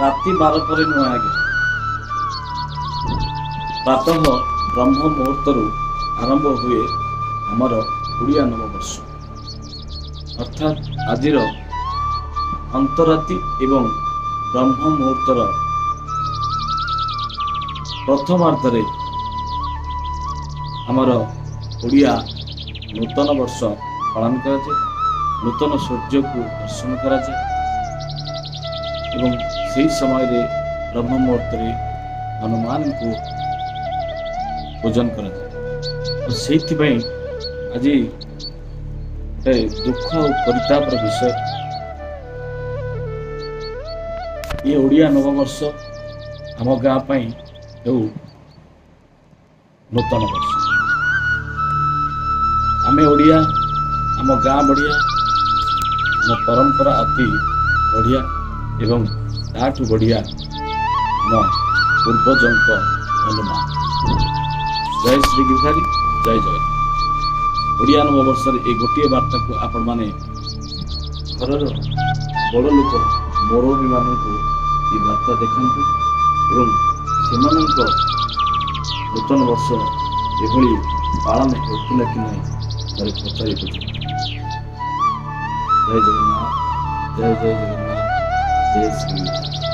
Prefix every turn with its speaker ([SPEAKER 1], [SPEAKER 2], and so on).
[SPEAKER 1] ରାତି 12 ପରେ ନୁହେଁ ଆଜ୍ଞା, ପ୍ରାତଃ ବ୍ରହ୍ମ ମୁହୂର୍ତ୍ତରୁ ଆରମ୍ଭ ହୁଏ ଆମର ଓଡ଼ିଆ ନବବର୍ଷ। ଅର୍ଥାତ୍ ଆଜିର ଅନ୍ତରାତି ଏବଂ ବ୍ରହ୍ମ ମୁହୂର୍ତ୍ତର ପ୍ରଥମାର୍ଦ୍ଧରେ ଆମର ଓଡ଼ିଆ ନୂତନ ବର୍ଷ ପାଳନ କରାଯାଏ, ନୂତନ ସୂର୍ଯ୍ୟକୁ ଦର୍ଶନ କରାଯାଏ ଏବଂ ସେହି ସମୟରେ ବ୍ରହ୍ମ ମୁହୂର୍ତ୍ତରେ ହନୁମାନଙ୍କୁ ପୂଜନ କରାଯାଏ। ତ ସେଇଥିପାଇଁ ଆଜି ଗୋଟେ ଦୁଃଖ ଆଉ ପରିତାପର ବିଷୟ, ଏ ଓଡ଼ିଆ ନବବର୍ଷ ଆମ ଗାଁ ପାଇଁ ହେଉ ନୂତନ ବର୍ଷ। ଆମେ ଓଡ଼ିଆ, ଆମ ଗାଁ ବଢ଼ିଆ, ଆମ ପରମ୍ପରା ଅତି ବଢ଼ିଆ ଏବଂ ତାଠୁ ବଢ଼ିଆ ଆମ ପୂର୍ବଜଙ୍କ ହନୁମାନ। ଜୟ ଶ୍ରୀ ଗିରିଧାରୀ, ଜୟ ଜଗନ୍ନାଥ। ଓଡ଼ିଆ ନବବର୍ଷରେ ଏ ଗୋଟିଏ ବାର୍ତ୍ତାକୁ ଆପଣମାନେ ଘରର ବଡ଼ ଲୋକ ମୁରବୀମାନଙ୍କୁ ଏ ବାର୍ତ୍ତା ଦେଖାନ୍ତୁ ଏବଂ ସେମାନଙ୍କ ନୂତନ ବର୍ଷ ଏଭଳି ପାଳନ ହେଉଥିଲା କି ନାହିଁ ଥରେ ପଚାରି ବୁଝନ୍ତୁ। ଜୟ ଜଗନ୍ନାଥ, ଜୟ ଜୟ ଜଗନ୍ନାଥ, ଜୟ ଶ୍ରୀ।